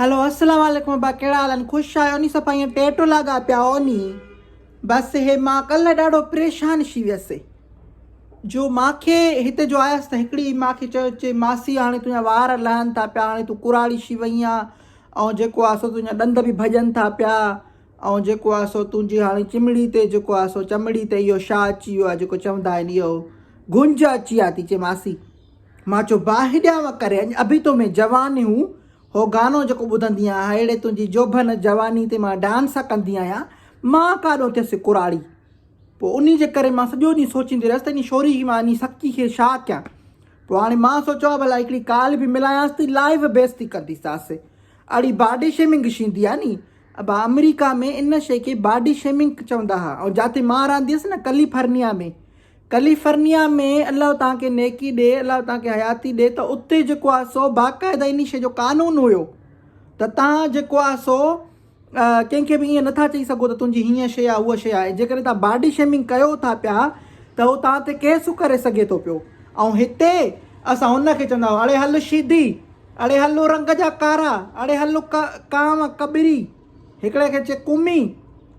هلو السلام عليڪم ابا ڪهڙا حال آهن خوش آهيو ني صفا ائين ٽيٽو لاڳا پيا آهو ني بس هي مان ڪلهه ڏاڍو پريشان شي ويس جو ماکي هتي جو آيس ته هڪڙي ماکي چيو چي ماسي هاڻي تنهنجا وار لهن ٿا پيا هاڻي تون ڪراڙي شي وئي آ ۽ جيڪو آ سو تنهنجا ڏند به ڀڄن ٿا پيا ۽ جيڪو آ سو تنهنجي هاڻي چمڙي تي جيڪو آ سو چمڙي تي اهو شا اچي ويو آ جيڪو چوندا آهن اهو گهنج اچي آ ٿي چي ماسي مان چيو باهه ڏيانو ڪري اڃ اڀي تو مين جوان هون هو گانو جيڪو ٻڌندي آهيان ههڙي تنهنجي جوڀن جواني تي مان ڊانس ڪندي آهيان مان ڪاڏو ٿيس ڪراڙي پوء انهي جي ڪري مان سڄو ڏينهن سوچيندي رهيس ته انهي شوري کي مان انهي سڪي کي ڇا ڪيان پوء هاڻي مان سوچيو آهي ڀلا هڪڙي ڪال به ملايانس ٿي لائيو بيستي ڪنديسانس اڙي باڊي شيمنگ شيندي آهي ني ابا آمريڪا ۾ ان شي کي باڊي شيمنگ چوندا ها ۽ جاتي مان رهندي هيس نه ڪليفرنيا ۾ ڪليفرنيا ۾ الله توهان کي نيڪي ڏي الله توهان کي حياتي ڏي ته اتي جيڪو آهي سو باقاعده انهي شيء جو قانون هيو ته توهان جيڪو آهي سو ڪنهن کي به ائين نٿا چئي سگهو ته تنهنجي هيئن شيء آهي هوء شيء آهي جيڪڏهن توهان باڊي شيمنگ ڪيو ٿا پيا ته هو توهان تي ڪيس ڪري سگهي ٿو پيو ۽ هتي اسان هن کي چوندا آهيون اڙي هل شيدي اڙي هلو رنگ جا ڪارا اڙي هلو ڪانء ڪٻري هڪڙي کي چئي ڪمي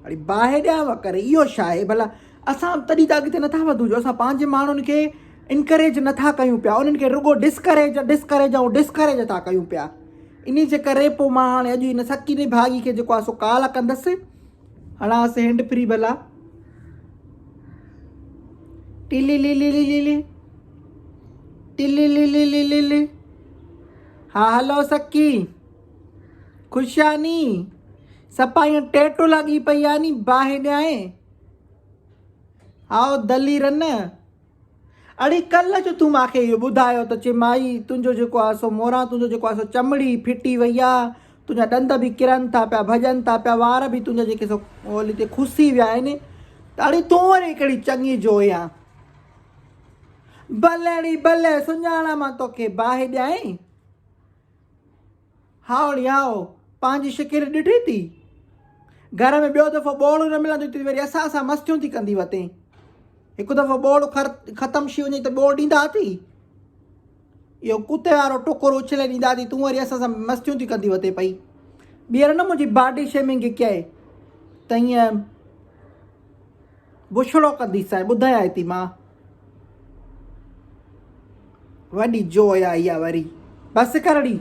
اڙي باهه ڏيانو ڪري اهو ڇا آهي ڀلا اسان تڏهن ته اڳتي نٿا وڌون جو اسان پنهنجي ماڻهن کي انڪريج نٿا ڪيون پيا انهن کي رڳو ڊسڪريج ڊسڪريج ۽ ڊسڪريج ٿا ڪيون پيا انهي جي ڪري پوء مان هاڻي اڄ هن سڪي نڀاڳي کي جيڪو آهي سو ڪال ڪندس هڻانس هينڊ فري ڀلا ٽلي لي لي لي لي لي ٽلي لي لي لي لي لي ها هلو سڪي خوش آ ني سپا ائين ٽيٽو لڳي پئي آ ني باهه ڏيانء هائو دلي رن اڙي ڪلهه جو تون ماکي اهو ٻڌايو ته چي مائي تنهنجو جيڪو آ سو موران تنهنجو جيڪو آ سو چمڙي ڦٽي وئي آ تنهنجا ڏند به ڪرن ٿا پيا ڀڄن ٿا پيا وار به تنهنجا جيڪي سو اولي تي کسي ويا آهن ته اڙي تون وري ڪهڙي چڱي جو آهيان بلي اڙي بلي سڃاڻان مان توکي باهه ڏيانء هائو ڙي هائو، پنهنجي شڪل ڏٺي ٿي؟ گهر ۾ ٻيو دفعو ٻوڙ نه ملندو ٿي وري اسان سان مستيون ٿي ڪندي وتين. هڪ دفعو ٻوڙ ختم شي وڃي ته ٻوڙ ڏيندا ٿي؟ اهو ڪتي وارو ٽڪر اڇلي ڏيندا ٿي تون وري اسان سان مستيون ٿي ڪندي وتين پئي. ٻيهر نه منهنجي باڊي شيمنگ ڪيئي ته ائين بڇڙو ڪنديسانء ٻڌايانء ٿي مان. وڏي جوء آئي آ وري. بس ڪر ڙي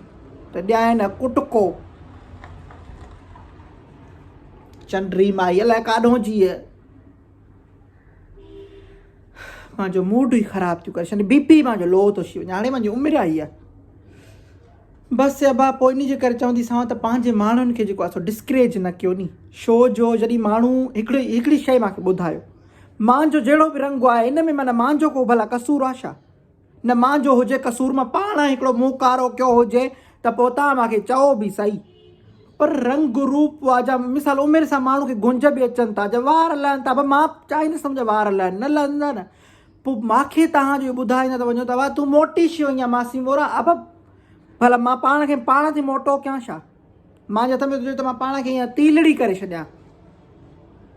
ته ڏيانء نه ڪٽڪو. چنڊري مائي الائي ڪاڏهون جي مانجو موڊ ئي خراب ٿيو ڪري ڇڏي بي پي مانجو لو ٿو ٿي وڃي هاڻي مانجي عمر آئي آ بس ابا پوء انهي جي ڪري چوندي سان ته پنهنجي ماڻهن کي جيڪو آ سو ڊسڪريج نه ڪيو ني شو جو جڏهن ماڻهو هڪڙي هڪڙي شيء مانکي ٻڌايو مانجو جهڙو به رنگ آهي ان ۾ معنيٰ مانجو ڪو ڀلا قصور آ ڇا نه مانجو هجي قصور مان پاڻ هڪڙو منهن ڪارو ڪيو هجي ته پوء توهان مانکي چئو به سهي پر رنگ روپ آ جا مثال عمر سان ماڻهو کي گهنج به اچن ٿا جا وار لهن ٿا مان چاهيندس ته منهنجا وار لهن نه لهندا نه پوء مانکي توهان جو ٻڌائيندا ته وڃو ته وا تون موٽي شي وئي ماسي مورا ابا ڀلا مان پاڻ کي پاڻ ٿي موٽو ڪيان ڇا مان جي هٿ ۾ هجي ته مان پاڻ کي ائين تيلڙي ڪري ڇڏيان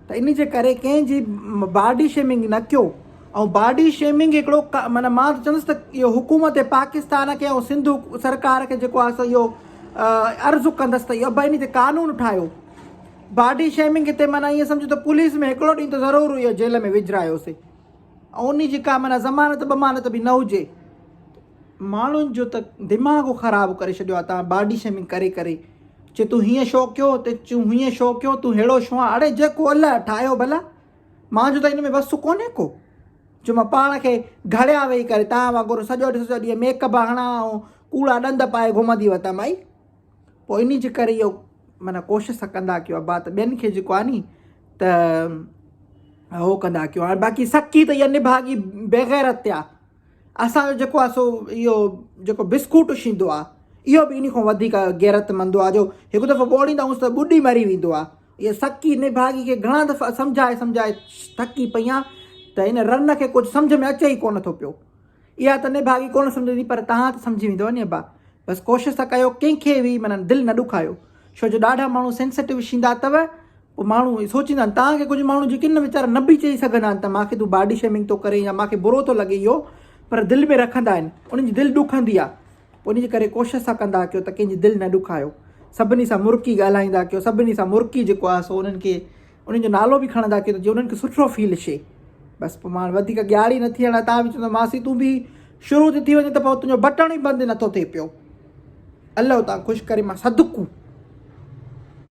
ته ان جي ڪري ڪنهن جي باڊي شيمنگ نه ڪيو ۽ باڊي شيمنگ هڪڙو معنيٰ مان ته چوندس ته اهو حڪومت پاڪستان کي ۽ سنڌ سرڪار کي جيڪو آهي سو اهو عرض ڪندس ته اهو ابا ان تي قانون ٺاهيو باڊي شيمنگ تي معنيٰ ائين سمجهو ته پوليس ۾ هڪڙو ڏينهن ته ضرور اهو جيل ۾ وجهرايوسي ۽ ان جي ڪا معنيٰ ضمانت بمانت به نه هجي ماڻهن جو ته دماغ خراب ڪري ڇڏيو آ توهان باڊي شيمنگ ڪري ڪري چي تون هيئن شو ڪيو تي تون هيئن شو ڪيو تون ههڙو شو آ اڙي جيڪو الله ٺاهيو ڀلا مان جو ته ان ۾ وس ڪونهي ڪو جو مان پاڻ کي گهڙيا ويهي ڪري توهان وانگر سڄو سڄو ڏينهن ميڪ اپ هڻان ۽ ڪوڙا ڏند پائي گهمندي وتان مائي پوء انهي جي ڪري اهو معنيٰ ڪوشش ڪندا ڪيو ابا ته ٻين کي جيڪو آ ني ته هو ڪندا ڪيو هاڻي باقي سڪي ته اها نڀاڳي بيغيرت آ اسان جو جيڪو آ سو اهو جيڪو بسڪوٽ اڇيندو آ اهو به انهي کان وڌيڪ غيرت مند آ جو هڪ دفعو ٻوڙيندا آهيونس ته ٻڏي مري ويندو آ. اهي سڪي نڀاڳي کي گهڻا دفعا سمجهائي سمجهائي ٿڪي پئي آن ته هن رن کي ڪجهه سمجهه ۾ اچي ئي ڪونه ٿو پيو. اها ته نڀاڳي ڪونه سمجهندي پر توهان ته سمجهي ويندؤ ني ابا. بس ڪوشش ته ڪيو ڪنهن کي به معنيٰ دل نه ڏکايو ڇو جو ڏاڍا ماڻهو سينسيٽو شيندا اٿو پوء ماڻهو سوچيندا آهن توهان کي ڪجهه ماڻهو جيڪي نه ويچارا نه به چئي سگهندا آهن ته مانکي تون باڊي شيمنگ ٿو ڪرين يا مانکي برو ٿو لڳي اهو پر دل ۾ رکندا آهن انهن جي دل ڏکندي آهي پوء ان جي ڪري ڪوشش ٿا ڪندا ڪيو ته ڪنهن جي دل نه ڏکايو. سڀني سان مرڪي ڳالهائيندا ڪيو سڀني سان مرڪي جيڪو آهي سو انهن کي انهن جو نالو به کڻندا ڪيو ته جيئن انهن کي سٺو فيل ٿئي. بس پوء مان وڌيڪ ڳياڙي نه ٿي هڻان تان به چوندو ماسي تون به شروع ٿي ٿي وڃين ته پوء تنهنجو بٽڻ ئي بند نٿو ٿئي پيو. الله تان خوش ڪري مان صدقو.